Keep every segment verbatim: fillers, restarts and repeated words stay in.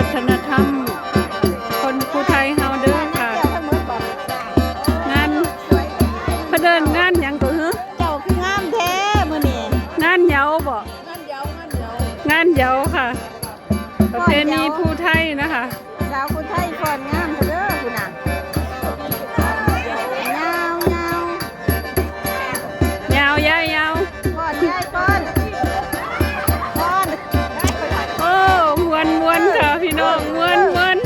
วัฒนธรรมคนผู้ไทยเฮาเด้อค่ะ งานเพิ่นเอิ้นงานหยังก็หือ เจ้าคืองามแท้มื้อนี้ งานเหยาบ่ งานเหยา งานเหยา งานเหยาค่ะ ประเพณีผู้ไทยนะคะ สาวผู้ไทยฟ้อนงามเด้อ ผู้น่ะ ยาวยาว ยาวยาวยาว ฟ้อนยายฟ้อน ฟ้อน โอ้ ม่วนม่วนค่ะพี่น้อง ม่วนม่วน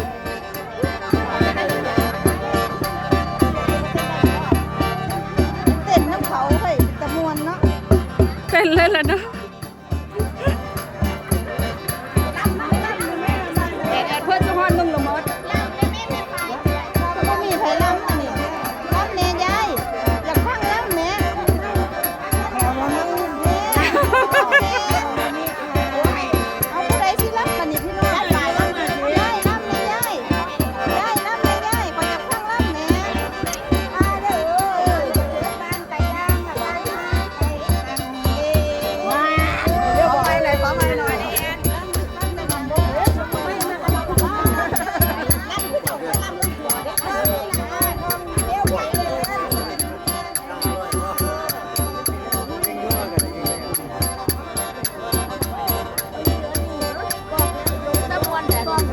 เต้นนำเขาเฮ้ย เป็นตาม่วนเนาะ เต้นเลยล่ะเนาะ แดดแดดเพื่อนจะฮ้อนมึงละมด บ่มีไผลำอันนี้ ลำแหน่ยาย อยากฟังลำแหม เอาผู้ใดสิลำบัดนี้พี่น้อง ยายลำแหน่ยาย ยายลำแหน่ยาย ข้อยอยากฟังลำแหม มาเด้อ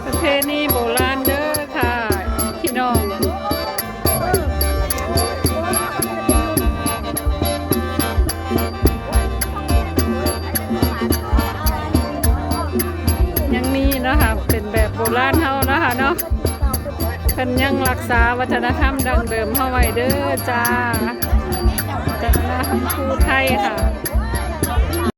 ประเพณีโบราณเด้อค่ะพี่น้อง ยังมีเนาะค่ะ เป็นแบบโบราณเฮาเนาะค่ะเนาะ เพิ่นยังรักษาวัฒนธรรมดั้งเดิมเฮาไว้เด้อจ้า วัฒนธรรมผู้ไทยค่ะ